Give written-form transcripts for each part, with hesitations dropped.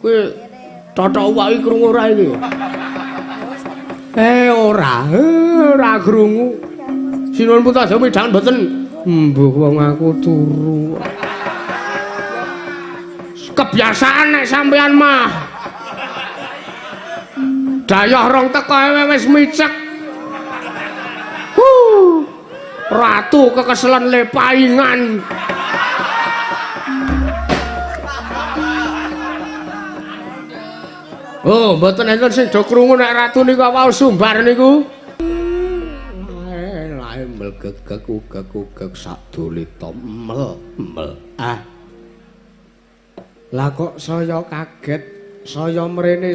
Kowe totok wae krungu ora iki? Ora, ora krungu. Sinuwun Puntadewa midhangan mboten? Mbuh wong aku turu. Kebiasaan nek sampean mah. Dayah rong teko wis micek. Huh. Ratu kekeselen lepaingan. Oh, mboten enten sing do krungu nek ratu niku wau sumbar niku. Lae mlegegeg ugeg-ugeg sadulita mel mel. Ah. Lah kok saya kaget, saya mrene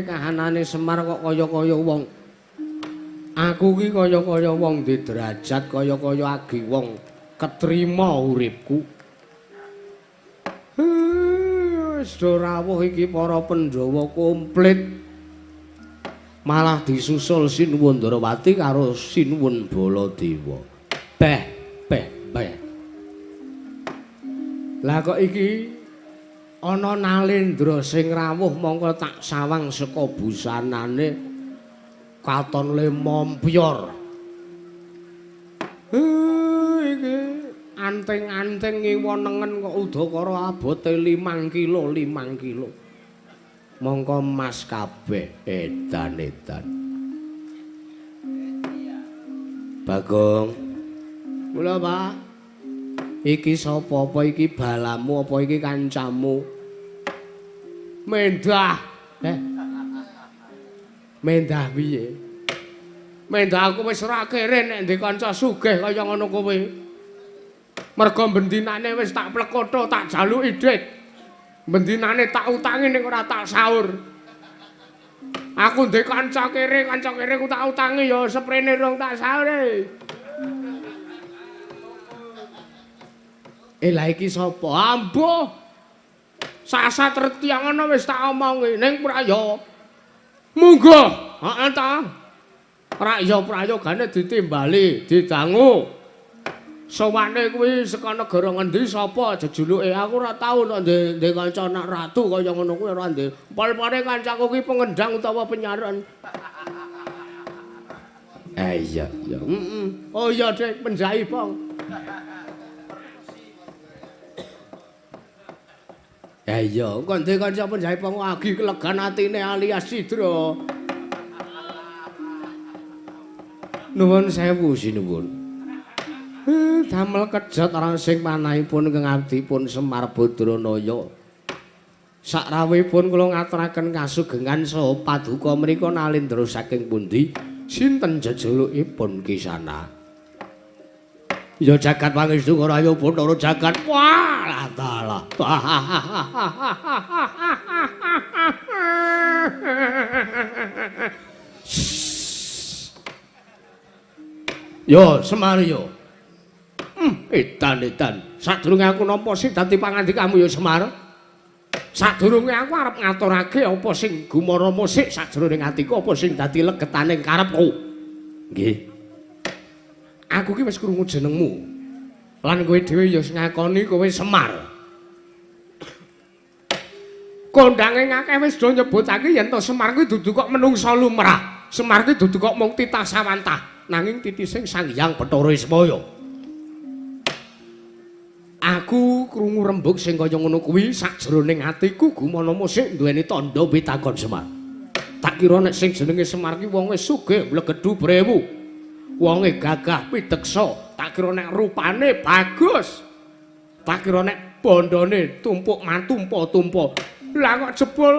kahanane Semar kok kaya-kaya wong. Aku ki kaya-kaya wong di derajat, kaya-kaya agi wong ketrima uripku. Wis do rawuh iki para Pandhawa komplit. Malah disusul Sinuwun Ndrawati karo Sinuwun Baladewa. Beh, beh, beh. Lah kok iki ana Nalendra sing rawuh mongko tak sawang saka busanane katon le mompyor. Iki anting-anting ngiwa nengen kok udakara abote 5 kilo, 5 kilo. Mongko emas kabeh edan-edan. Bagong. Mula, Pak. Iki sapa? Apa iki balamu? Apa iki kancamu? Mendah. Mendah piye? Mendah aku wis ora kere nek ndek kanca sugih kaya ngono kowe. Mergo bendinane wis tak plekotho, tak jaluki dhit. Bendinane tak utangi ning ora tak saur. Aku ndek kanca kere ku tak utangi ya seprene rong tak saure. Lah iki sapa? Ambuh. Sasat reti ngono wis tak omongi ning praya. Mungguh. Heeh ta. Praya prayogane ditimbali, didangu. Sowane kuwi saka negara ngendi sapa jejuluke? Aku ora tau nek ndek kanca anak ratu kaya ngono kuwi ora ndek. Pol-pole kancaku kuwi pengendang utawa penyaron. Iya, iya. Heeh. Oh iya, Dik, penjai pong. Iya, kok ndek kanca penjai pong agi kelegan atine alias Cidra. Nuwun sewu sinuwun. Damel kejot rasing manahipun ingkang abdipun Semar Badranaya. Sakrawuhipun kula ngaturaken kasugengan saha paduka menika Nalendra saking pundi? Sinten jejulukipun Kisana? Ya jagat pangestu raya Bathara jagat. Wah, dalah. Yo Semar yo. Edan-edan. Sadurunge aku nampa sing dadi pangandikamu ya Semar. Sadurunge aku arep ngaturake apa sing gumara musik sajroning atiku, apa sing dadi legetaning karepku. Nggih. Aku ki wis krungu jenengmu. Lan kowe dhewe ya wis ngakoni kowe Semar. Kondange akeh wis do nyebutake yen to Semar kuwi dudu kok menungsa lumrah. Semar kuwi dudu kok mung titah sawantah, nanging titising Sang Hyang Bathara Ismaya. Aku krungu rembug sing kaya ngono kuwi sajroning atiku gumana musik duweni tandha pitakon Semar. Tak kira nek sing jenenge Semar ki wong wis sugih mlegedhu brewu. Wonge gagah pideksa, tak kira nek rupane bagus. Tak kira nek bondone tumpuk matumpa-tumpa. Lah kok jebul.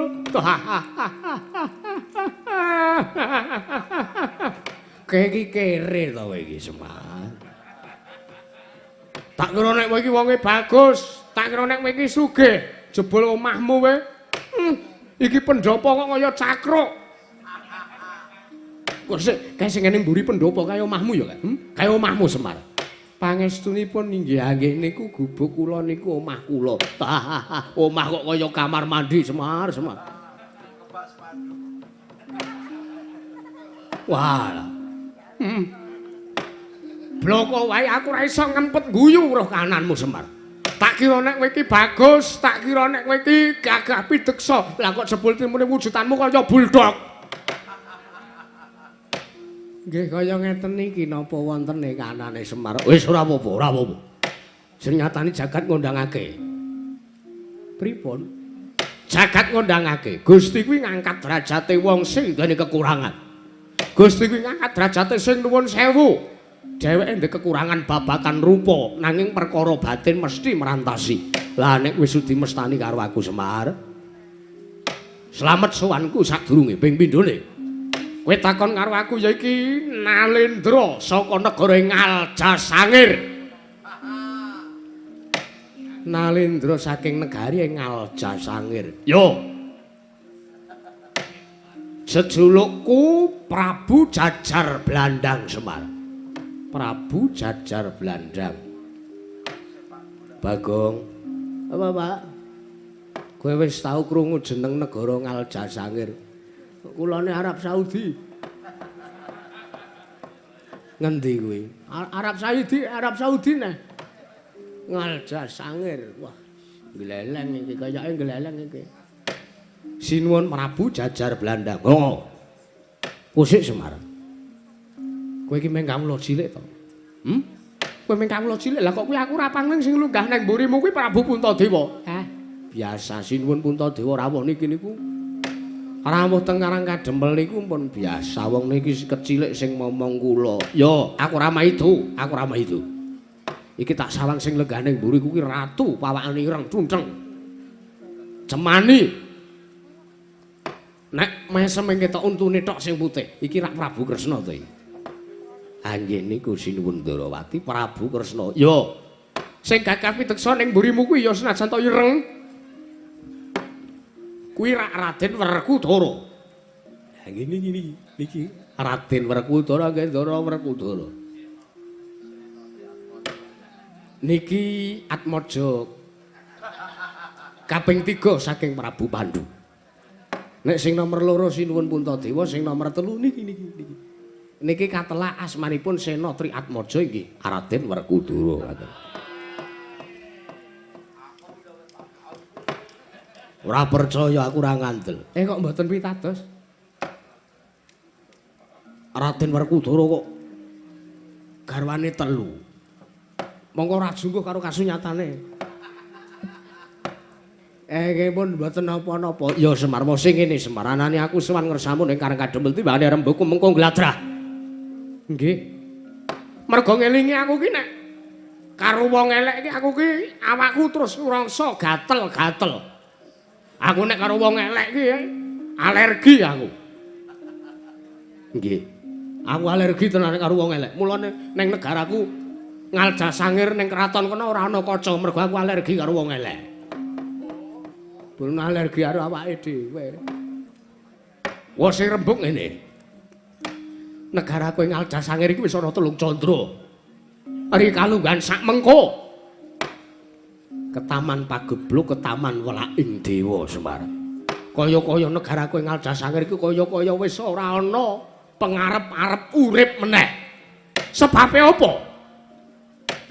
Kowe iki kere to kowe iki Semar. Tak kira nek kowe iki wonge bagus, tak kira nek kowe iki sugih, jebul omahmu kowe. Iki pendopo kok kaya cakruk. Kok sik kae sing ngene mburi pendopo kaya omahmu ya, Kak? Kaya omahmu Semar. Pangestunipun inggih nggih niku gubuk kula niku omah kula. Omah kok kaya kamar mandi Semar, Semar. Wah. Bloko wae aku ora iso ngempet guyu roh kananmu Semar. Tak kira nek kowe iki bagus, tak kira nek kowe iki gagah pideksa. Lah kok jebul timune wujudanmu kaya buldog. Nggih kaya ngeten iki napa wontene kanane Semar. Wis ora apa-apa, ora apa-apa. Sing nyatane jagat ngundangake. Pripun? Jagat ngundangake. Gusti kuwi ngangkat derajate wong sing duweni kekurangan. Gusti kuwi ngangkat derajate sing nuwun sewu. Dheweke ndek kekurangan babakan rupa, nanging perkara batin mesti merantasi. Lah nek wis sudi mestani karo aku Semar. Slamet sowanku sadurunge ping pindhone. Kowe takon karo aku ya iki Nalendra saka negara Ngaljasangir. Nalendra saking negari Ngaljasangir. Yo. Jejulukku Prabu Jajar Blandang Semar. Prabu Jajar Blandang. Bagong. Apa, Pak? Kowe wis tau krungu jeneng negara Ngaljasangir? Kulone Arab Saudi. Ngendi kuwi? Arab Saudi, Arab Saudi neh. Ngaljasangir. Wah, gleleng iki, kayake gleleng iki. Sinuwun Prabu Jajar Blandang. Oh. Kusik Semar. Kowe iki mung kawula cilik to? Hmm? Kowe mung kawula cilik. Lah kok kuwi aku ora pangling sing lunggah nang mburimu kuwi Prabu Puntadewa. Heh, biasa sinuwun Puntadewa rawuh niki niku. Rawuh teng Karang Kadempel niku pun biasa wong niki kecilik sing momong kula. Yo, aku ora maidu, aku ora maidu. Iki tak sawang sing lenggah ning mburi kuwi ratu pawakane ireng tuntheng. Cemani. Nek mesem ketok untune tok sing putih. Iki rak Prabu Kresna to iki. Anggih niku sinuwun Ndarawati Prabu Kresna. Yo. Sing gagah piteksa ning mburimu kuwi ya senajan to ireng. Kuwi rak Raden Werkudara. Ha ngene iki niki Raden Werkudara nggih Ndara Werkudara. Niki Atmaja kaping 3 saking Prabu Pandu. Nek sing nomor 2 sinuwun Puntadewa, sing nomor 3 niki niki niki. Niki katelah asmanipun Sena Tri Atmaja inggih Raden Werkudara ngoten. Ora percaya aku ora ngandel. Kok mboten pitados? Raden Werkudara kok garwane 3. Monggo ora jungguh karo kasunyatane. Nggih pun mboten napa-napa. Ya Semar mosing ngene Semar, anane aku sowan ngersamu ning Karang Kadempel timbangane rembugku mengko gladrah. Nggih. Mergo ngelingi aku ki nek karo wong elek ki aku ki awakku terus ngrasa gatel-gatel. Aku nek karo wong elek ki alergi aku. Nggih. Aku alergi tenan karo wong elek. Mulane ning negaraku Ngaljasangir ning kraton kono ora ana kaca mergo aku alergi karo wong elek. Belum alergi karo awake dhewe. Wah sing rembug ngene. Negaraku ing Ngaljasangir iki wis ana 3 candra. Ri kalungguhan sak mengko. Ketaman pagebluk, ketaman welaking dewa Semar. Kaya-kaya negaraku ing Ngaljasangir iki kaya-kaya wis ora ana pengarep-arep urip meneh. Sebabe apa?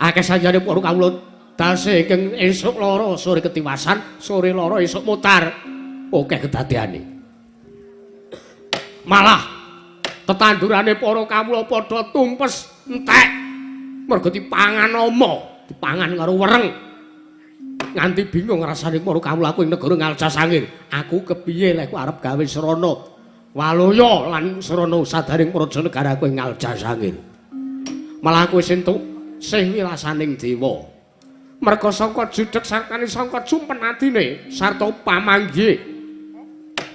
Akeh sajane para kawula dase ingkang esuk lara sore ketiwasan, sore lara esuk mutar. Akeh kedadeane. Malah tetandurane para kawula padha tumpes entek. Mergo dipangan ama, dipangan karo wereng. Nganti bingung rasane para kawula aku ing negara Ngaljasangir. Aku kepiye lek arep gawe srana waluya lan srana sadaring praja negaraku ing Ngaljasangir. Malah aku wis entuk sih wilasaning dewa. Merga sangka judheg sartane sangka jumpen atine sarta pamanggihe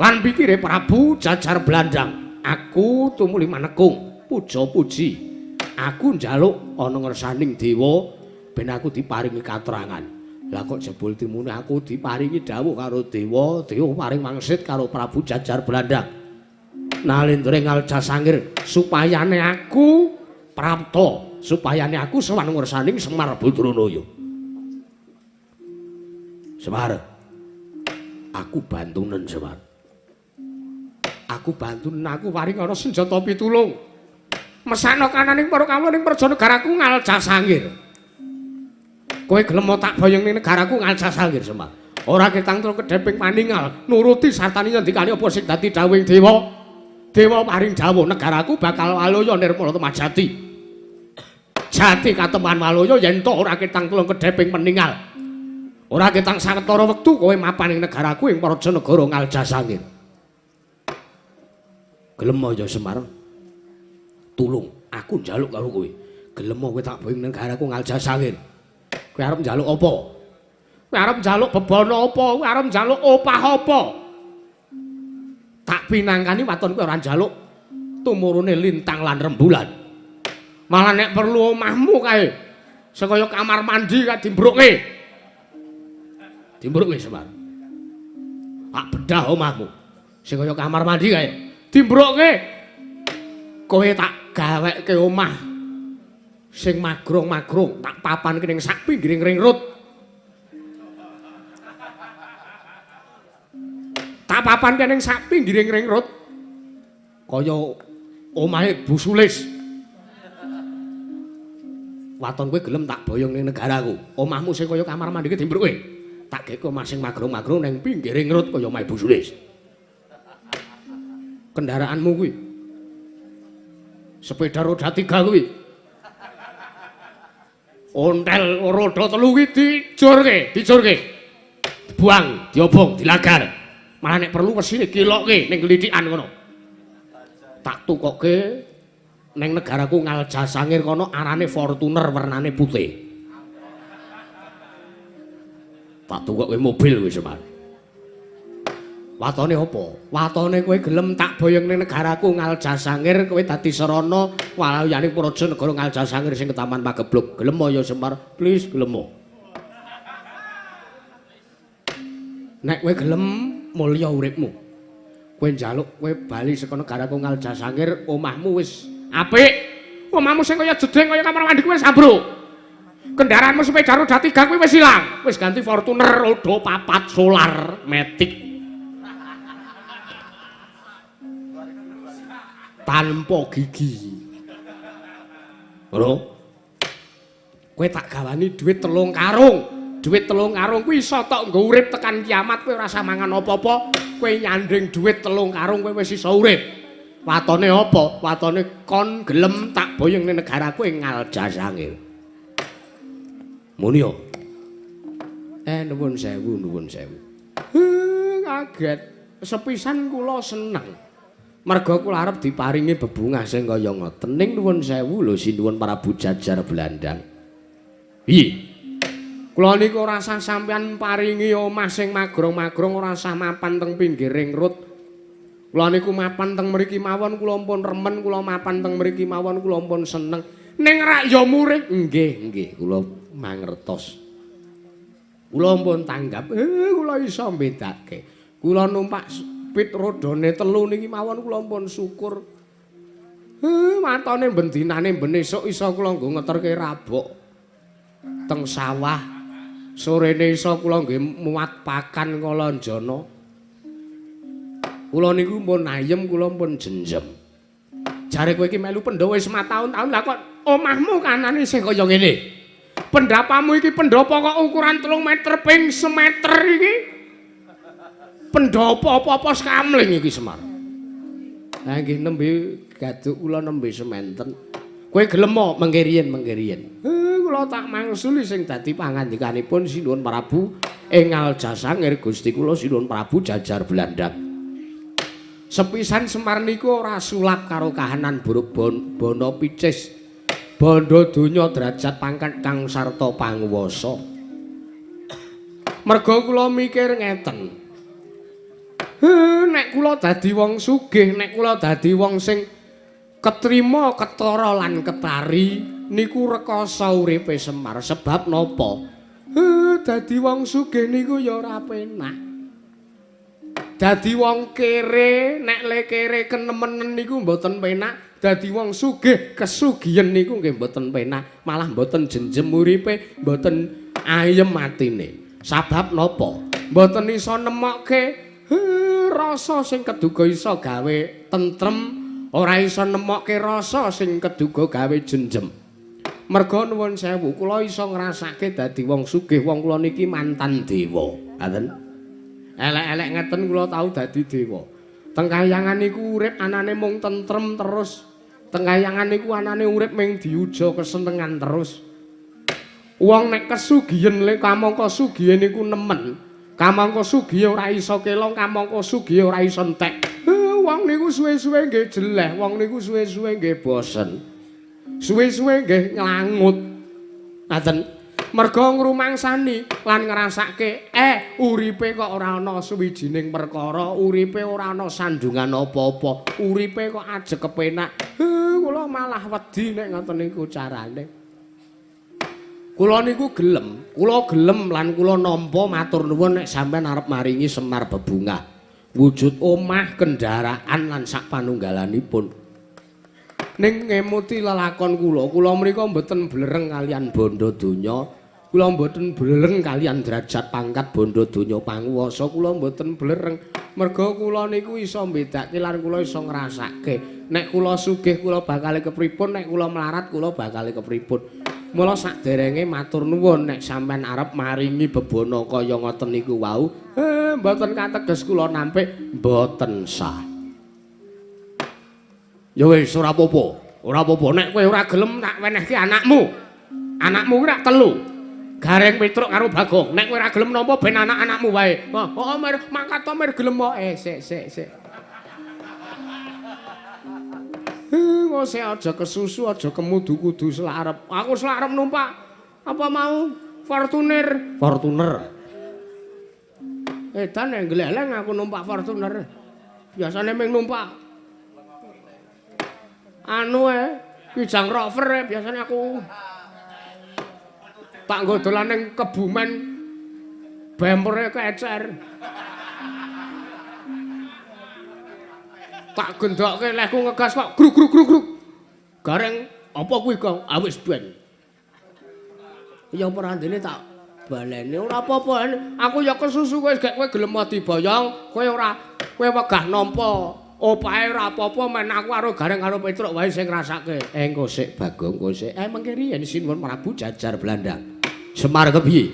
lan pikire Prabu Jajar Blandang, aku tumuli manekung puja puji. Aku njaluk ana ngersaning dewa ben aku diparingi katrangan. Lah kok jebul timune aku diparingi dawuh karo dewa, dewa paring wangsit karo Prabu Jajar Blandang. Nalendra Ngaljasangir supayane aku prapta, supayane aku sowan ngersaning Semar Badranaya. Semar, aku bantunen Semar. Aku bantunen, aku paring ana senjata pitulung. Mesakno kananing para kawula ning praja negaraku Ngaljasangir. Kowe gelem tak boyong ning negaraku Ngaljasangir Semar. Ora ketang telung kedheping paningal nuruti sartane ngendikane apa sing dadi dawuhing dewa. Dewa paring dawuh negaraku bakal waluya nirmala tumajati. Jati kateman waluya yen to ora ketang telung kedheping paningal. Ora ketang sawetara wektu kowe mapan ing negaraku ing Praja Negara Ngaljasangir. Gelem ya Semar? Tulung, aku njaluk karo kowe. Gelem kowe tak boyong ning negaraku Ngaljasangir. Kowe arep njaluk apa? Kowe arep njaluk bebana apa? Kowe arep njaluk opah apa? Tak pinangkani waton kowe ora njaluk tumurune lintang lan rembulan. Malah nek perlu omahmu kae sekaya kamar mandi kae dimbrukke. Dimbrukke Semar. Tak bedah omahmu. Sing kaya kamar mandi kae. Dimbrukke. Kowe tak gawekke omah sing magrong-magrong, tak papanke ning sak pinggiring ring road. Tak papanke ning sak pinggiring ring road. Kaya omahe Bu Sulis. Waton kowe gelem tak boyong ning negaraku. Omahmu sing kaya kamar mandi ki dimbrukke. Tak gek omah sing magrong-magrong ning pinggiring road kaya omahe Bu Sulis. Kendaraanmu kuwi sepeda roda 3 kuwi. Ontel roda 3 kuwi dijurke, dijurke. Dibuang, diobong, dilagar. Malah nek perlu wesine kilokke ning glithikan kono. Tak tukokke ning negaraku Ngaljasangir kono arane Fortuner wernane putih. Tak tukokke mobil kuwi Semar. Watone apa? Watone kowe gelem tak boyong ning negaraku Ngaljasangir, kowe dadi sarana waluyaning praja negara Ngaljasangir sing ketaman pageblug. Gelem ya Semar? Please gelem. Nek kowe gelem mulya uripmu. Kowe njaluk kowe bali saka negaraku Ngaljasangir, omahmu wis apik. Omahmu sing kaya jeding kaya kamar mandi kuwi wis ambruk. Kendaraanmu sepeda roda 3 kuwi wis ilang. Wis ganti Fortuner roda 4 solar matic. Tanpa gigi. Ngono. Kowe tak gawani dhuwit 3 karung. Dhuwit 3 karung kuwi iso tok nggo urip tekan kiamat, kowe ora usah mangan apa-apa. Kowe nyanding dhuwit 3 karung kowe wis iso urip. Watone apa? Watone kon gelem tak boyong ning negaraku ing Ngaljasangir. Muni yo. Nuwun sewu, nuwun sewu. Kaget. Sepisan kula seneng. Merga kula arep diparingi bebungah sing kaya ngoten. Ning nuwun sewu lho sinuwun Prabu Jajar Blandang. Piye? Kula niku ora usah sampeyan paringi omah sing magrong-magrong, ora usah mapan teng pinggiring rut. Kula niku mapan teng mriki mawon kula pun remen, kula mapan teng mriki mawon kula pun seneng. Ning rak ya murih. Nggih, nggih, kula mangertos. Kula pun tanggap, kula iso mbedake. Kula numpak pit rodane 3 niki mawon kula pun syukur. Watone ben dinane ben esuk iso kula nggo ngeterke rabok teng sawah. Sorene iso kula nggih muat pakan kalanjana. Kula niku pun ayem, kula pun jenjem. Jare kowe iki melu Pandhawa wis mataun-taun, lah kok omahmu kanane isih kaya ngene. Pendapamu iki pendhapa kok ukuran 3 meter ping semeter iki. Pendhapa apa-apa skamling iki Semar. Lah nggih nembe gaduk kula nembe sementen. Kowe gelem apa mengke riyen mengke riyen. Kula tak mangsuli sing dadi pangandikanipun Sinuwun Prabu ing Ngaljasangir Gusti kula Sinuwun Prabu Jajar Blandang. Sepisan Semar niku ora sulap karo kahanan buruk bono picis. Bondo donya derajat pangkat kang sarta panguwasa. Merga kula mikir ngeten. Nek kula dadi wong sugih, nek kula dadi wong sing ketrima, ketara lan ketari niku rekoso uripe Semar. Sebab napa? Dadi wong sugih niku ya ora penak. Dadi wong kere, nek le kere kenemenen niku mboten penak. Dadi wong sugih, kesugihen niku nggih mboten penak, malah mboten jenjem uripe, mboten ayem atine. Sabab napa? Mboten iso nemokke rasa sing keduga iso gawe tentrem, ora iso nemokke rasa sing keduga gawe jenjem. Merga nuwun sewu, kula iso ngrasake dadi wong sugih, wong kula niki mantan dewa. Ngaten. Elek-elek ngeten kula tau dadi dewa. Teng kayangan niku urip anane mung tentrem terus. Teng kayangan niku anane urip mung diuja kesenengan terus. Wong nek kesugihen le kamangka sugihe niku nemen. Kamangka sugihe ora iso kelong, kamangka sugihe ora iso entek. Wong niku suwe-suwe nggih jeleh, wong niku suwe-suwe nggih bosen. Suwe-suwe nggih nglangut. Ngaten. Merga ngrumangsani lan ngrasake uripe kok ora ana suwijining perkara, uripe ora ana sandungan apa-apa, uripe kok ajeg kepenak. Kula malah wedi nek ngoten niku carane. Kula niku gelem, kula gelem lan kula nampa matur nuwun nek sampeyan arep maringi Semar bebungah. Wujud omah, kendaraan lan sak panunggalanipun. Ning ngemuti lelakon kula, kula mriku mboten blereng kaliyan bondo donya, kula mboten blereng kaliyan derajat pangkat bondo donya panguwasa, kula mboten blereng. Merga kula niku iso mbedake lan kula iso ngrasake. Nek kula sugih kula bakal kepripun, nek kula melarat kula bakal kepripun. Mula saderenge matur nuwun nek sampean arep maringi bebana kaya ngoten niku wau, mboten kateges kula nampik mboten sah. Ya wis ora apa-apa, ora apa-apa nek kowe ora gelem tak wenehke anakmu. Anakmu kuwi rak telu. Gareng Petruk karo Bagong. Nek kowe ora gelem nampa ben anak-anakmu wae. Oh, mer mangkat to mer gelem kok. Sik sik sik. Kok sik aja kesusu, aja kemudu-kudu selarep. Aku selarep numpak apa mau? Fortuner. Fortuner. Edan nek gleleng aku numpak Fortuner. Biasane mung numpak anu Kijang Rover biasane aku. Tak nggo dolan ning Kebumen bempere kecer. Tak gendokke lehku ngegas kok gruk gruk gruk gruk. Gareng apa kuwi, Gong? Ah wis ben. Ya perandene tak baleni ora apa-apa. Aku ya kesusu kowe gek kowe gelem diboyong, kowe ora kowe wegah nampa opahe ora apa-apa men aku karo Gareng karo Petruk wae sing ngrasake. Engko sik Bagong, engko sik. Mengke riyen sinuwun Prabu Jajar Blandang. Semar kepiye?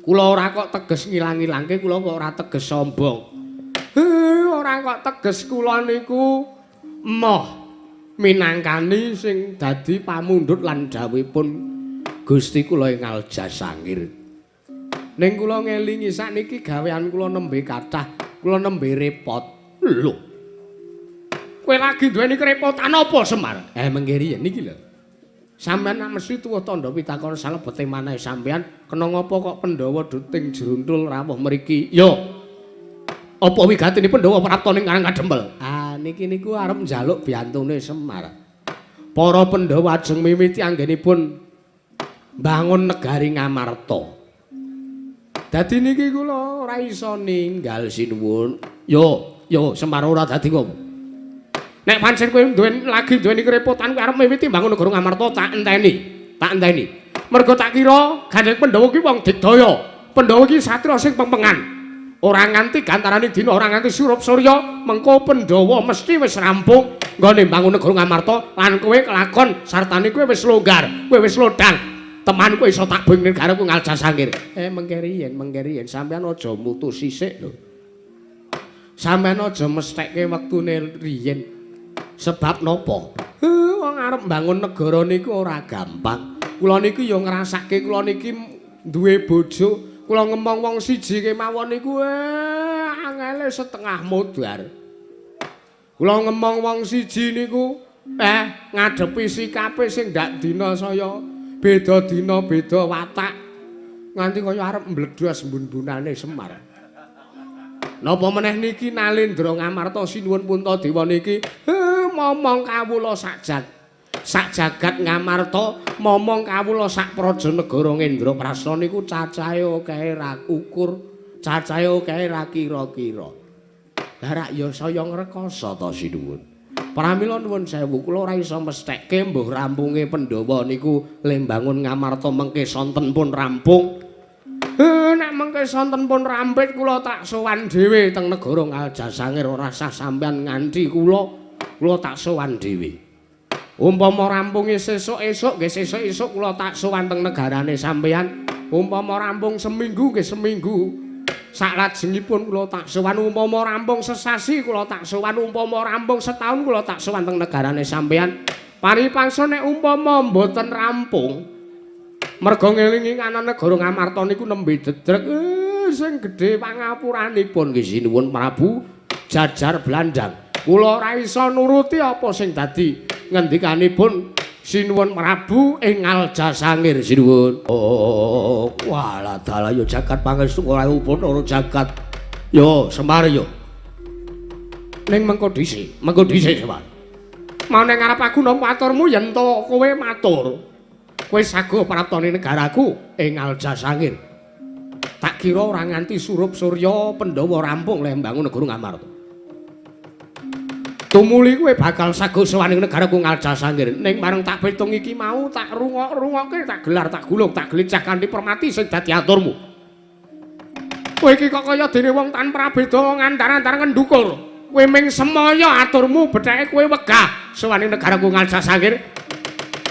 Kula ora kok teges ngilang-ilangke, kula kok ora teges sombong. Ora kok teges kula niku emoh minangkani sing dadi pamundhut lan dawuhipun Gusti kula ing Aljasangir. Ning kula ngelingi sakniki gawean kula nembe kathah, kula nembe repot. Lho. Kowe lagi duweni kerepotan apa, Semar? Mengke riyen niki lho. Sampeyan nak mesti tuwuh tandha pitakon salebete manahe sampeyan, kena ngapa kok Pandhawa duting jruntul rawuh mriki? Yo. Apa wigatine Pandhawa prapta ning Karang Kadempel? Ah, niki niku arep njaluk biyantune Semar. Para Pandhawa ajeng miwiti anggenipun mbangun negari Ngamarta. Dadi niki kula ora iso ninggal sinuwun. Yo, yo Semar ora dadi ngopo. Nek pancen kowe duweni lagi duweni kerepotan kowe arep miwiti mbangun negara Ngamarta tak enteni. Tak enteni. Mergo tak kira gandeng Pandhawa ki wong digdaya. Pandhawa ki satriya sing pempengan. Ora nganti gantarane dina, ora nganti surup surya, mengko Pandhawa mesti wis rampung nggone mbangun negara Ngamarta lan kowe kelakon sartane kowe wis longgar, kowe wis lodang. Teman kowe iso tak boing negaraku Ngaljasangir. Mengke riyen sampeyan aja mutu sisik lho. Sampeyan aja mesthekke wektune riyen. Sebab napa? Wong arep mbangun negara niku ora gampang. Kula niku ya ngrasake kula niki duwe bojo, kula ngemong wong siji kemawon niku angele setengah modar. Kula ngemong wong siji niku ngadepi sikape sing ndak dina saya beda dina beda watak. Nganti kaya arep mbledhos mbun-mbunane Semar. Napa meneh niki Nalendra Ngamarta sinuwun Puntadewa niki momong kawula sak jagat Ngamarta, momong kawula sak praja negara Ngendraprasta niku cacahe akeh ra ukur, cacahe akeh ra kira-kira. Lah rak ya saya ngrekoso to sinuwun. Pramila nuwun sewu kula ora iso mesthekke mbuh rampunge Pandhawa niku le mbangun Ngamarta mengke sonten pun rampung. Nek mengke sonten pun rampit kula tak sowan dhewe teng negara Ngaljasangir, ora sah sampean nganti kula, kula tak sowan dhewe. Umpama rampunge sesuk esuk nggih sesuk esuk kula tak sowan teng negarane sampeyan. Umpama rampung seminggu nggih seminggu saklajengipun kula tak sowan. Umpama rampung sesasi kula tak sowan. Umpama rampung setahun kula tak sowan teng negarane sampeyan. Paripangsa nek umpama mboten rampung merga ngelingi kanan negara Ngamarta niku nembe dedrek sing gedhe pangapuranipun nggih sinuwun Prabu Jajar Blandang. Kula ora iso nuruti apa sing dadi ngendikanipun sinuwun Prabu ing Aljasangir sinuwun. Oh, walah dalah ya jagat pangestu ora upun ora jagat. Yo Semar yo. Ning mengko dhisik, mengko dhisik Semar. Mau ning ngarep aku nampa aturmu yen to kowe matur. Kowe sago praptane negaraku ing Aljasangir. Tak kira ora nganti surup surya Pandhawa rampung leh mbangun negara Ngamarta. Tumuli kowe bakal sago sowan ing negaraku Ngaljasangir. Ning marang tak pitung iki mau tak rungok-rungokke, tak gelar, tak gulung, tak glecah kanthi permati sing dadi aturmu. Kowe iki kok kaya dene wong tanpa prabeda ngandar-andar ngendukur. Kowe ming semaya aturmu betheke kowe wegah sowan ing negaraku Ngaljasangir.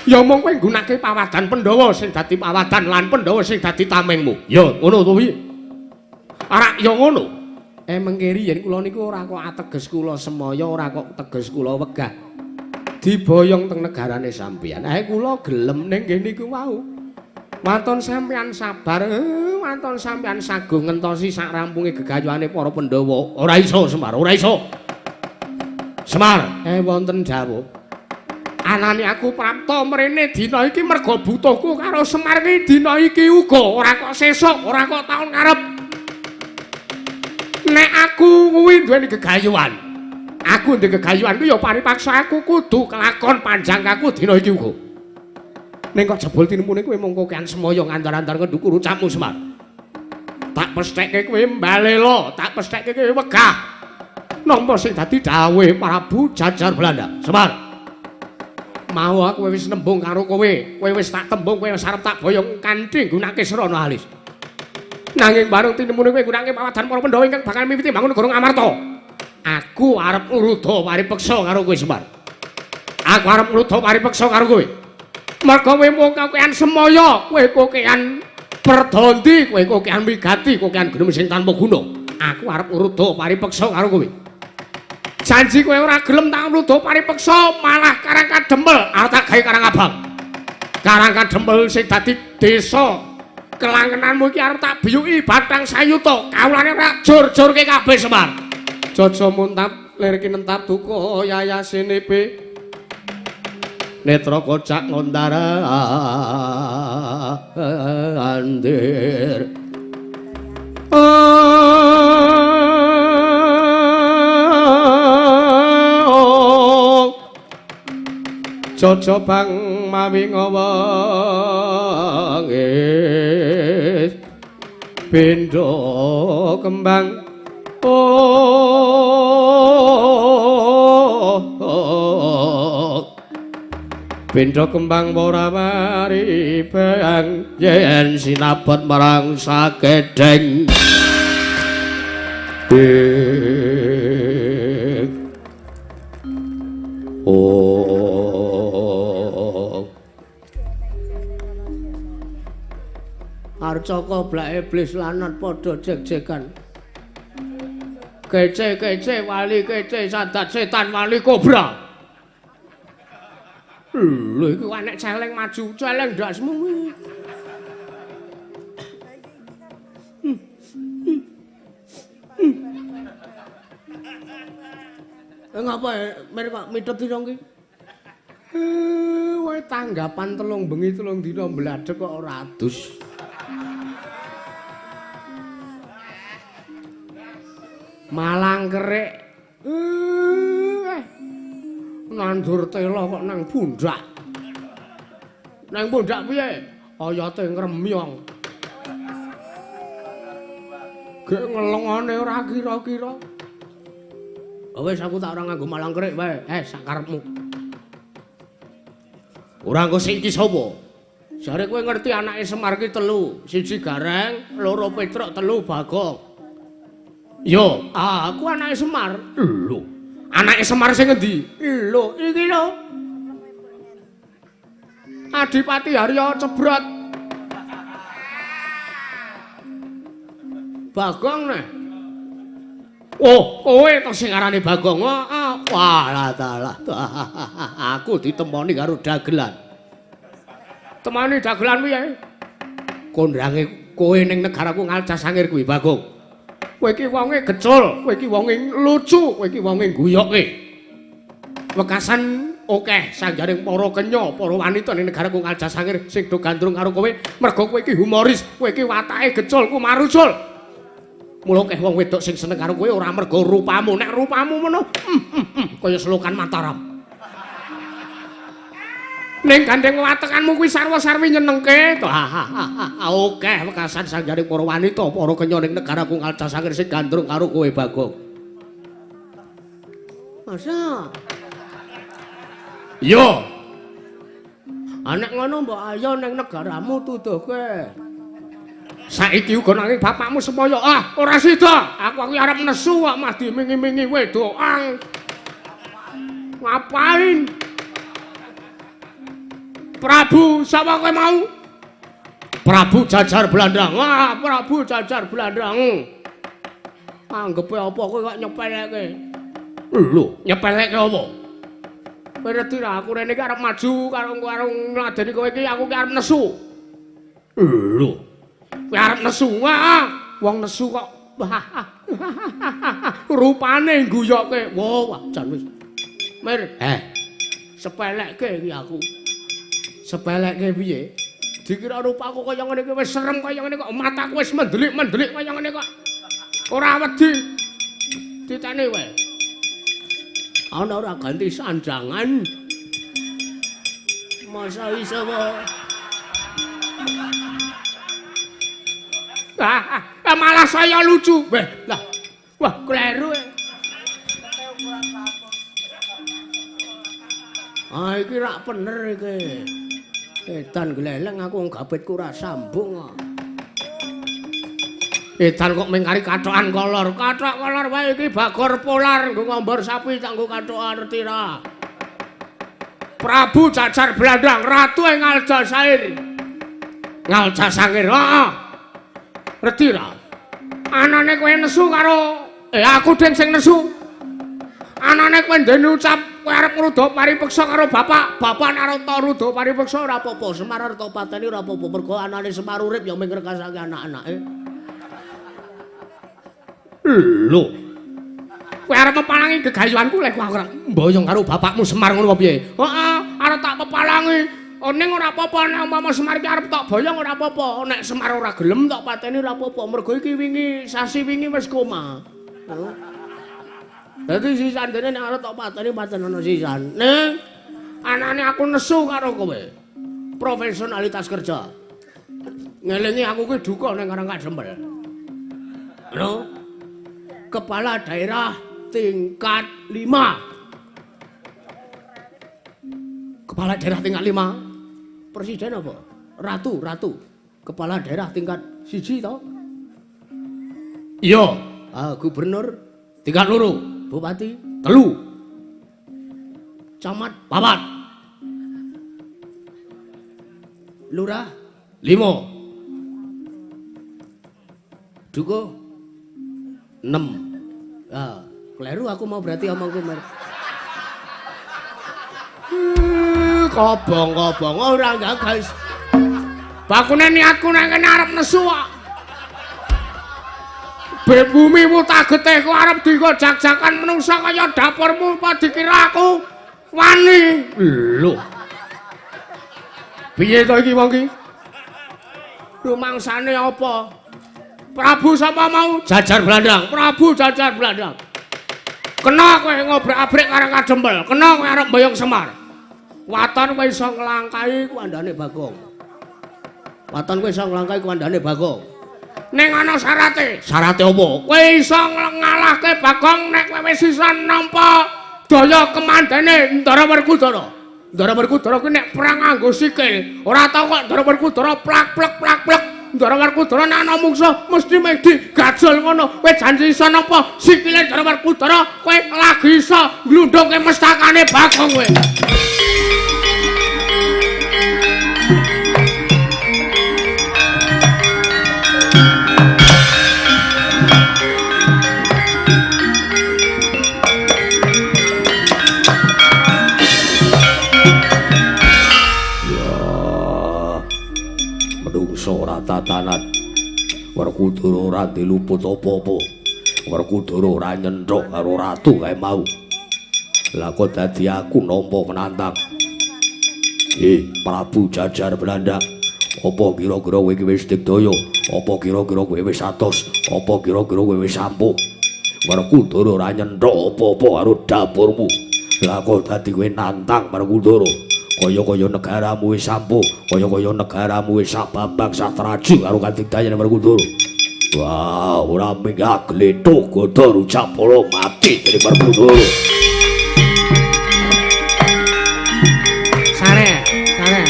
Ya mung kowe nggunakake pawadan Pandhawa sing dadi pawadan lan Pandhawa sing dadi tamengmu. Ya ngono to piye? Arak ya ngono. Mengkeri yen kula niku ora kok ateges kula semaya, ora kok teges kula wegah diboyong teng negarane sampeyan. Kula gelem ning nggih niku wau. Waton sampeyan sabar, waton sampeyan sago ngentosi sak rampunge gegayuhane para Pandhawa. Ora iso Semar, ora iso. Semar, wonten dawuh. Anane aku prapta mrene dina iki merga butuhku karo Semar ki dina iki uga, ora kok sesuk, ora kok taun ngarep. Nek aku kuwi duweni gegayuhan. Aku duwe gegayuhan kuwi ya paripaksa aku kudu kelakon panjangkaku dina iki uga. Ning kok jebul tinemune kowe mung kokean semaya ngandar-andar ngendukur ucapmu Semar. Tak pesthekke kowe mbalela, tak pesthekke kowe wegah. Nampa sing dadi dawuhe Prabu Jajar Belanda. Semar. Mau aku wis nembung karo kowe, kowe wis tak tembung, kowe wis arep tak boyong kanthi nggunakake srana alis. Nanging bareng tinemune kowe nggunakake pawadan para Pandhawa ingkang bakal miwiti mbangun negara Ngamarta. Aku arep ngruda paripeksa karo kowe Semar. Aku arep ngruda paripeksa karo kowe. Merga kowe mung kokean semaya, kowe kokean perdondi, kowe kokean wigati, kokean gunung sing tanpa guna. Aku arep ngruda paripeksa karo kowe. Janji kowe ora gelem tak ngruda paripeksa, malah Karang Kadempel arep tak gawe Karang Abang. Karang Kadempel sing dadi desa kelangenanmu iki arep tak biyuki batang sayuta, kawulane ora jur-jurke kabeh Semar. Jaja muntap lir kinentap duka yayasinipe. Netra kocak ngondara andir. Jaja bang mawi ngawangis benda kembang benda kembang ora wari bang yen sinabot marang sakedeng. Arcaka blak iblis lanat padha jek-jekan. Kece-kece wali kece sadat setan wali kobra. Lho iku anek celeng maju, celeng ndasmu. Ngapa mer kok mithet dina iki? Wae tanggapan 3 bengi 3 dina mbladhek kok ora adus. Malang kerik. Nandur tela kok nang pundak. Nang pundak piye? Oyote ngremyong. Gek ngelengane ora kira-kira. Wis aku tak ora nganggo malang kerik wae. Sak karepmu. Ora engko sing iki sapa? Jare kowe ngerti anake Semar ki 3, 1 Gareng, 2 Petruk, 3 Bagong. Yo, aku anake Semar. Lho, anake Semar sing ngendi? Lho, iki lho. Adipati Harya Cebrot. Bagong neh. Oh, kowe to sing arane Bagong. Wah, lah dalah. Aku ditemoni karo dagelan. Temoni dagelan piye? Kondrange kowe ning negaraku Ngaljasangir kuwi, Bagong. Kowe iki wonge gecul, kowe iki wonge lucu, kowe iki wonge guyoke. Wekasan akeh sanjaring para kenya, para wanita ning negaraku Ngaljasangir sing do gandrung karo kowe, mergo kowe iki humoris, kowe iki watake gecul, kumarucul. Mula akeh wong wedok sing seneng karo kowe ora mergo rupamu, nek rupamu ngono kaya selokan Mataram. Ning gandeng watekanmu kuwi sarwa-sarwi nyenengke. Akeh wekasan sanjaring para wanita, para kenya ning negaraku Ngaljasangir sing gandrung karo kowe, Bagong. Masa? Iya. Nek ngono mbok ayo ning negaramu tuduhke. Saiki uga nanging bapakmu semaya, ah ora sida. Aku arep nesu kok mah dimingi-mingi wedokan. Ngapain? Prabu sapa kowe mau? Prabu Jajar Blandang. Wah, Prabu Jajar Blandang. Anggepe apa kowe kok nyepelekke? Lho, nyepelekke apa? Kowe ngerti ra aku rene iki arep maju karo karo ngladeni kowe iki aku ki arep nesu. Lho. Kowe arep nesu. Wah, wong nesu kok rupane ngguyokke. Wah, jan wis. Mir, sepelekke iki aku. Sepelekke piye? Dikira rupaku kaya ngene iki wis serem kaya ngene kok mataku wis mendelik-mendelik kaya ngene kok. Ora wedi. Ditene wae. Ana ora ganti sanjangan. Masa iso wae. Malah saya lucu. Weh, lah. Wah, kleru. Ah, iki rak bener iki. Edan gleleng aku wong gabetku ora sambung kok. Edan kok mengkari kathokan kolor. Kathok kolor wae iki bagor polar nggo ngombor sapi tak nggo kathokan ngerti ra. Prabu Jajar Blandang, ratu ing Aljazair. Ngaljasangir, heeh. Ngerti ra? Anane kowe nesu karo aku ding sing nesu. Anane kowe ndene ucap kowe arep ngruda paripeksa karo bapak, bapak nek arep ruda paripeksa ora apa-apa, Semar arep pateni ora apa-apa, mergo anane Semar urip ya mung ngrekasake anak-anake. Lho. Kowe arep mepalangi gegayuhanku lek aku ora mboyong karo bapakmu Semar ngono apa piye? Heeh, arep tak pepalangi. Oh ning ora apa-apa nek umpama Semar iki arep tak boyong ora apa-apa. Nek Semar ora gelem tak pateni ora apa-apa, mergo iki wingi sasi wingi wis koma. Dadi sisan dene nek arep tak pateni paten ana sisan. Ning anane aku nesu karo kowe. Profesionalitas kerja. Ngelingi aku kuwi duka ning Karang Kadempel. Lho. Kepala daerah tingkat 5. Kepala daerah tingkat 5. Presiden apa? Ratu, ratu. Kepala daerah tingkat 1 to? Iya. Ah, gubernur tingkat 2, bupati 3. Camat 4. Lurah 5. Dukuh 6. Ah, kleru aku mau berarti omongku mer. Kobong-kobong ora gagas. Bakune niatku nang kene arep nesu kok. Bebumi wutagetihku arep dienggo jak-jakan menungsa kaya dapurmu apa dikira aku wani. Lho. Piye to iki wong iki? Rumangsane apa? Prabu sapa mau? Jajar Blandang. Prabu Jajar Blandang. Kena kowe ngobrak-abrik Karang Kadempel, kena kowe arep mboyong Semar. Waton kowe iso nglangkahi kuandane Bagong. Waton kowe iso nglangkahi kuandane Bagong. Ning ana syarate. Syarate apa? Kowe iso ngalahke Bagong nek kowe wis iso nampa daya kemandene Ndara Werkudara. Ndara Werkudara kuwi nek perang nganggo sikil, ora tau kok Ndara Werkudara plak-plek plak-plek. Ndara Werkudara nek ana mungsuh mesti meh digajol ngono. Kowe janji iso nampa sikile Ndara Werkudara, kowe lagi iso nglundhungke mestakane Bagong kowe. ora diluput apa-apa. Werkudara ora nyenthok karo ratu kae mau. Lah kok dadi aku nampa penantang. Prabu Jajar Belandang, apa kira-kira kowe iki wis digdaya? Apa kira-kira kowe wis atos? Apa kira-kira kowe wis ampuh? Werkudara ora nyenthok apa-apa karo dapurmu. Lah kok dadi kowe nantang Werkudara? Kaya-kaya negaramu wis ampuh, kaya-kaya negaramu wis sababang satraju karo kadigdayan Werkudara. Wah, ora minggah glethuk gada Rucapala mati dening Werkudara. Sare, sare.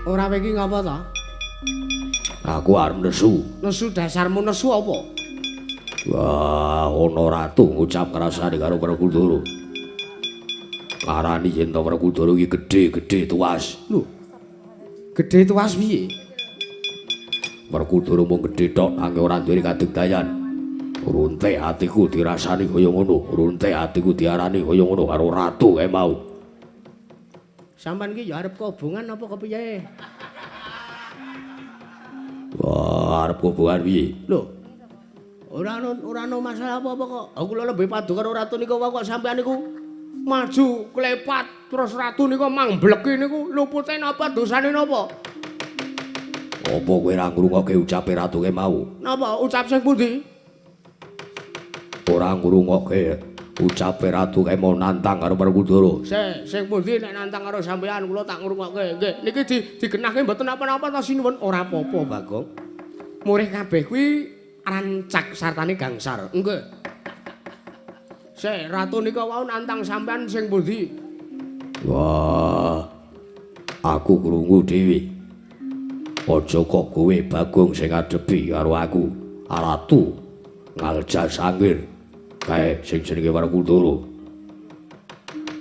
Ora iki ngapa ta? Aku arep nesu. Nesu dasarmu nesu apa? Wah, ana ratu ngucap krasane karo Werkudara. Ngarani yen to Werkudara iki gedhe-gedhe tuas. Lho. Gedhe tuas piye? Werkudara mung gedhe tok nanging ora duwe kadigdayan. Runte atiku dirasani kaya ngono, runte atiku diarani kaya ngono karo ratu kae mau. Sampeyan iki ya arep kobongan apa kepiye? Wah, arep kobongan piye? Lho. Ora ana masalah apa-apa kok. Aku lho lebih padu karo ratu niku kok sampeyan niku maju klepat terus ratu niku mangbleki niku lupute napa dosane napa? Apa kowe ora ngrungokke ucape ratu kae mau? Napa ucap sing pundi? Ora ngrungokke ucape ratu kae mau nantang karo Werkudara. Sing pundi nek nantang karo sampeyan kula tak ngrungokke. Nggih, niki digenahke mboten napa-napa ta sinuwun? Ora apa-apa, Bagong. Murih kabeh kuwi rancak sartane gangsar. Nggih. Sik, ratu nika wau nantang sampean sing pundi? Wah. Aku krungu dhewe. Aja kok kowe Bagong sing ngadepi karo aku. Ratu Ngalja Sangir. Kae sing jenenge Werkudara.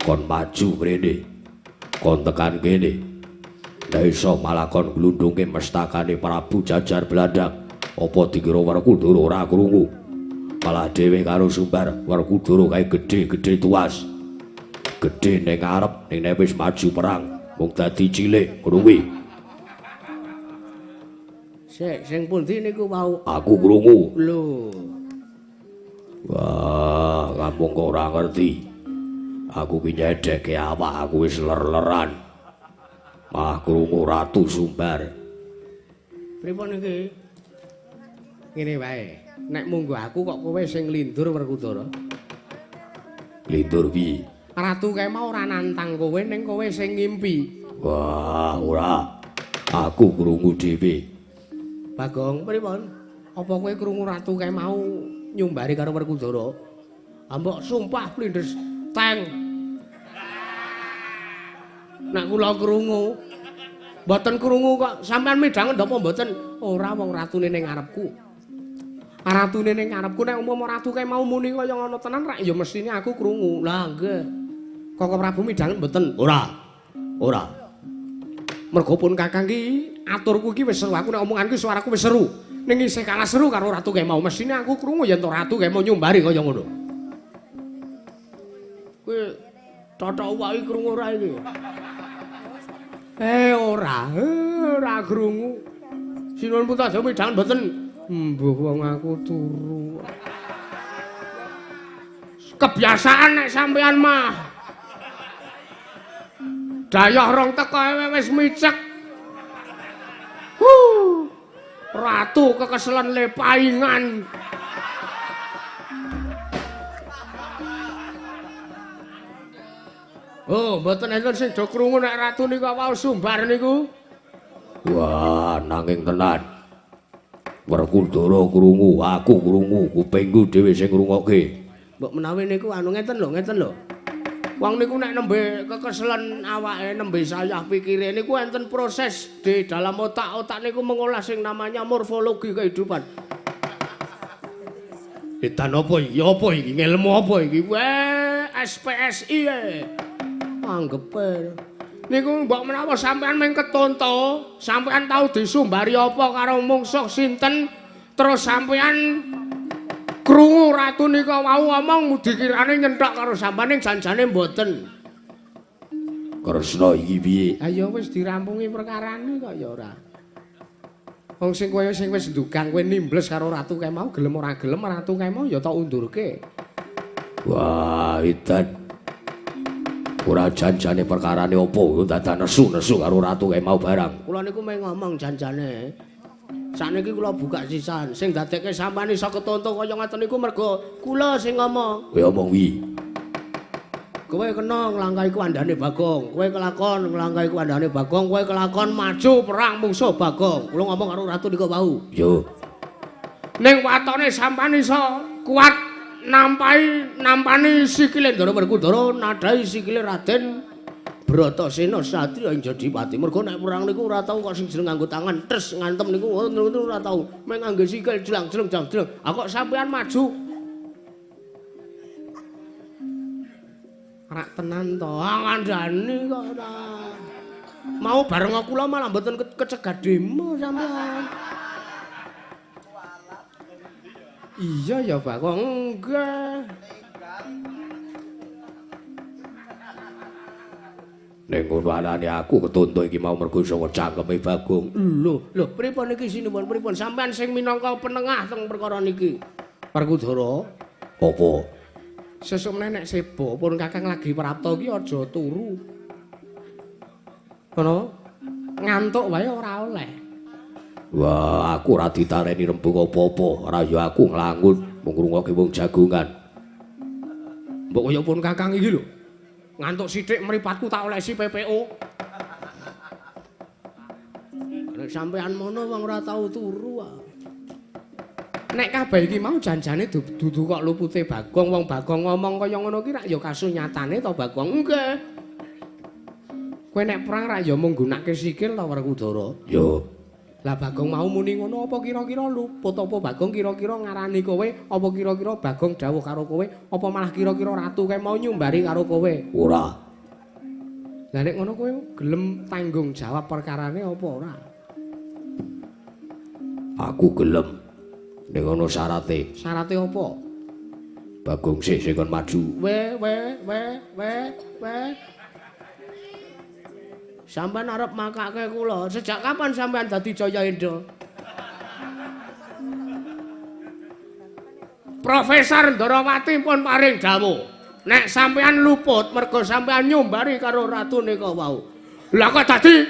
Kon maju mrene. Kon tekan kene. Nek iso malah kon glundungke mestakane Prabu Jajar Belandang. Apa dikira Werkudara ora krungu? Malah dhewe karo Sumbar Werkudara kae gedhe-gedhe tuas. Gedhe ning ngarep, ning nek wis maju perang mung dadi cilik ngono kuwi. Sik, sing pundi niku wau? Aku krungu. Lho. Wah, kampung kok ora ngerti. Aku ki nyedheke awak aku wis ler-leran. Malah krungu Ratu Sumbar. Pripun iki? Ngene wae, nek munggo aku kok kowe sing nglindur Werkudara. Nglindur piye? Ratu kae mau ora nantang kowe ning kowe sing ngimpi. Wah, ora. Aku krungu dhewe. Bagong, pripun? Apa kowe krungu ratu kae mau nyumbari karo Werkudara? Mbok sumpah plindes teng. Nek kula krungu, mboten krungu kok sampean midhanget napa mboten? Ora, wong ratune ning ngarepku. Ratune ning ngarepku nek umpama ratu kae mau muni kaya ngono tenan rak ya mestine aku krungu. Lah nggih. Koko Prabu midhanget mboten? Ora. Ora. Mergo pun Kakang ki aturku iki wis seru, aku nek omonganku suaraku wis seru. Ning isih kalah seru karo ratu kae mau, mestine aku krungu yen to ratu kae mau nyumbari kaya ngono. Kowe totok wae krungu ora iki? Ora, ora krungu. Sinuwun Puntadewa midhanget mboten? Mbuh wong aku turu. Kebiasaan nek sampean mah. Dayah rong teko wis micek. Huh. Ratu kekeselen lepaingan. Oh, mboten enten sing do krungu nek ratu niku wau sumbar niku. Wah, nanging tenan. Werkudara krungu, aku krungu, kupingku dhewe sing ngrungokke. Mbok menawi niku anu ngeten lho, ngeten lho. Wong niku nek nembe kekeselen awake, nembe sayah pikire niku enten proses di dalam otak-otak niku mengolah sing namanya morfologi kehidupan. Edan apa iki? Apa iki? Ngelmu apa iki? Weh, SPSI e. Anggepe. Niku mbok menawa sampean mung ketonto, sampean tau disumbari apa karo mungsuh sinten, terus sampean krungu ratu nika wau omong dikirane nyenthok karo sampean ning janjane mboten. Kresna iki piye? Ha ya wis dirampungi perkarane kok ya ora. Wong sing kowe sing wis ndugang kowe nimbles karo ratu kae mau gelem ora gelem ratu kae mau ya tak undurke. Wah, edan. Ora janjane perkarane apa dadak nesu-nesu karo ratu kae mau barang. Kula niku meh ngomong janjane. Sakniki kula buka sisan, sing dadekke sampean iso ketonto kaya ngoten niku mergo kula sing ngomong. Kowe omong wi. Kowe kena nglangkahi kuwandane Bagong, kowe kelakon nglangkahi kuwandane Bagong, kowe kelakon maju perang mungsuh Bagong. Kula ngomong karo ratu niku wau. Yo. Ning watone sampean iso kuat nampahi nampani sikile Ndara Werkudara nadhahi sikile Raden Bratasena satriya ing Jodipati. Mergo nek perang niku ora tau kok sing jeneng nganggo tangan tes ngantem niku ora tau. Mung nganggo sikil jlang-jleng jlang-jleng. Ah kok sampean maju rak tenan to. Ah ngandani kok ora. Mau bareng kula malah mboten kecegah demo sampean. Iya ya Bagong, enggak. Ning ngono anane aku ketonto iki mau mergo saka cangkeme Bagong. Lho, lho pripun iki sinuwun pripun sampean sing minangka penengah teng perkara niki? Werkudara, apa? Sesuk meneh nek sebo pun Kakang lagi prapta iki aja turu. Ngono? Ngantuk wae ora oleh. Wah, aku ora ditareni rembug apa-apa, ora ya aku nglangut mung ngrungokke wong jagongan. Mbok kaya pun Kakang iki lho. Ngantuk sithik mripatku tak olesi PPO. Nek sampean mono wong ora tau turu ah. Nek kabeh iki mau janjane dudu kok lupute Bagong, wong Bagong ngomong kaya ngono ki rak ya kasunyatane to Bagong. Nggih. Kowe nek perang rak ya mung nggunakake sikil to Werkudara. Yo. Lah Bagong mau muni ngono apa kira-kira luput apa Bagong kira-kira ngarani kowe apa kira-kira Bagong dawuh karo kowe apa malah kira-kira ratu kae mau nyumbari karo kowe? Ora. Lah nek ngono kowe gelem tanggung jawab perkarane apa ora? Aku gelem. Ning ngono syarate. Syarate apa? Bagong sih sing kon maju. We we we we we. Sampeyan arep makake kula. Sejak kapan sampeyan dadi Jaya Hendra? Profesor Ndarawati pun paring dawuh. Nek sampeyan luput mergo sampeyan nyumbari karo ratu nika wau. Lah kok dadi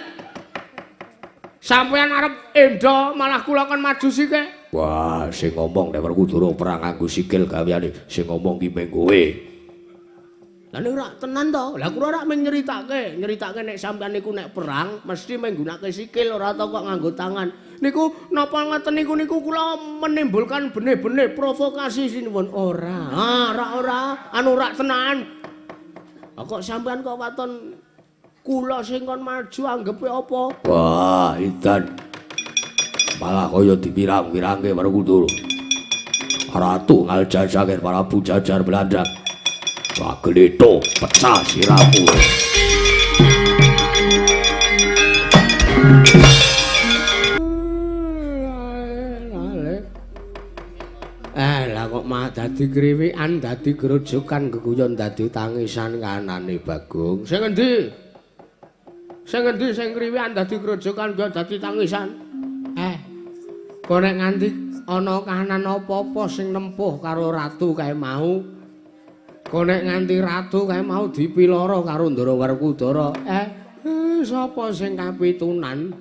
sampeyan arep enda malah kula kon maju sike? Wah, sing ngomong nek Werkudara perang nganggo sikil gaweane, sing ngomong ki mung kowe. Lah nek ora tenan to. Lah kula ora mung nyeritake, nyeritake nek sampeyan niku nek perang mesti menggunakake sikil ora tau kok nganggo tangan. Niku napa ngoten niku niku kula menimbulkan benih-benih provokasi sinuwun ora. Ah, ora ora, anu ora tenan. Lah kok sampeyan kok waton kula sing kon maju anggepe apa? Wah, edan. Malah kaya dipirang-pirangke Werkudara. Ratu Ngaljajangir Prabu Jajar Belanda. Wah, gletho pecah sirahmu. Lah kok mah dadi kriwikan, dadi grojokan, geguyon dadi tangisan kanane Bagong. Sing endi? Sing endi sing kriwikan dadi grojokan, guyon dadi tangisan? Kok nek nganti ana kahanan apa-apa sing nempuh karo ratu kae mau? Kok nek nganti ratu kae mau dipiloro karo Ndara Werkudara? Sapa sing kapitunan?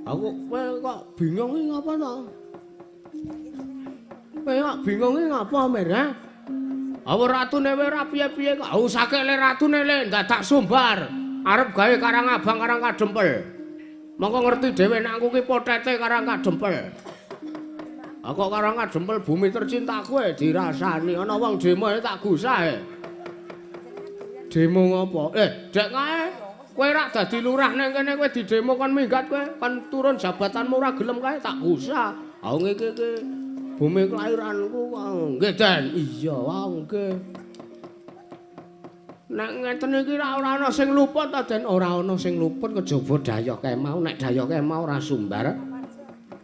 Aku kowe kok bingung iki ngapa to? Kowe kok bingung iki ngapa, Mir? Apa ratune wae ora piye-piye kok. Usake le ratune le dadak sumbar. Arep gawe Karang Abang Karang Kadempel. Mongko ngerti dhewe nek aku ki potete Karang Kadempel. Aku Karang Kadempel bumi tercintaku e dirasani ana wong demo tak gusah e. Demo ngopo? Dek kae kowe rak dadi lurah nang kene kowe didemo kon minggat kowe, kon turun jabatanmu ora gelem kae tak gusah. Ha iki iki bumi kelahiranku kok. Nggih, Den. Iya, wae nggih. Nek ngeten iki ora ana sing luput ta, Den? Ora ana sing luput kejaba dayoh kae mau. Nek dayoh kae mau ora sumbar,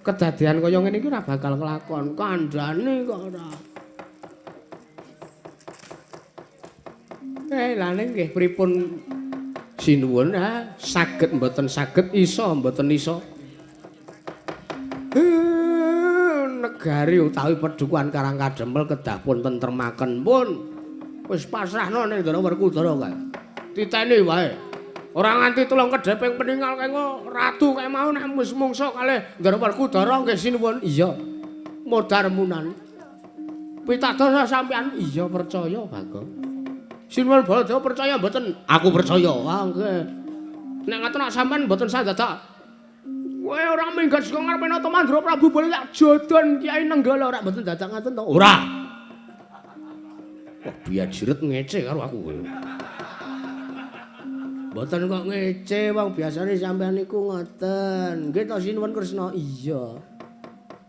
kedadian kaya ngene iki ora bakal kelakon. Kandhane kok ora. Lah nggih pripun Sinuwun ha, saged mboten saged iso mboten iso. Negari utawi pedukuhan Karang Kadempel kedah pun tentremaken pun. Wis pasrahno ning Ndara Werkudara kae. Titeni wae. Ora nganti tulung kedheping peninggal kae engko ratu kae mau nek wis mungsa kalih Ndara Werkudara nggih sinuwun. Iya. Modar munan. Pitados sampean iya percaya, Bagong. Sinuwun Baladewa percaya mboten? Aku percaya. Ah nggih. Nek ngoten nek sampean mboten sadadak. Kowe ora minggat saka ngarepe Nata Mandra Prabu boleh tak jodon Kyai Nenggala ora mboten dadak ngoten to? Ora. Wah, biajiret ngece karo aku kowe. Mboten kok ngece, wong biasane sampean niku ngoten. Nggih to Sinuwun Kresna? Iya.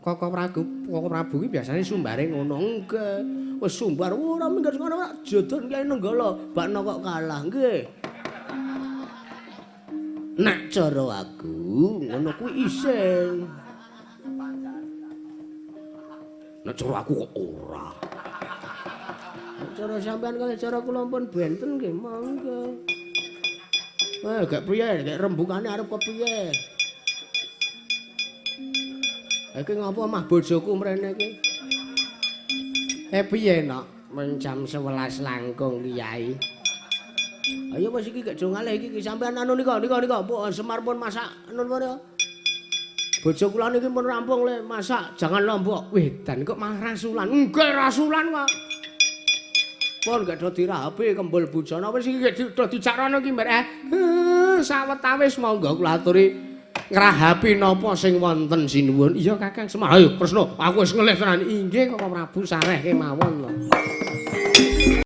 Koko Prabu, Koko Prabu ki biasane sumbare ngono. Nggih. Wis sumbar ora minggat saka ora jodon Kyai Nenggala, bakno kok kalah. Nggih. Nek cara aku ngono kuwi isin. Nek cara aku kok ora. Nek cara sampean kalih cara kula pun benten nggih monggo. Gak piye, gak rembukane arep kepiye? Iki ngopo mah bojoku mrene iki? Piye nok? Mung jam 11 langkung Kyai. Ayo wis iki gek do ngalih iki sampean anu nika nika nika Semar pun masak anu nika. Bojo kula niki pun rampung le masak jangan lombok. Wedan kok malah rasulan. Nggih rasulan kok. Pun gek do dirahapi kembul bujana wis iki gek do dicarana iki mbek. Sawetawis monggo kula aturi ngrahapi napa sing wonten sinuwun. Iya Kakang Semar. Ayo Kresna, aku wis ngelih tenan. Inggih Koko Prabu sareh kemawon to.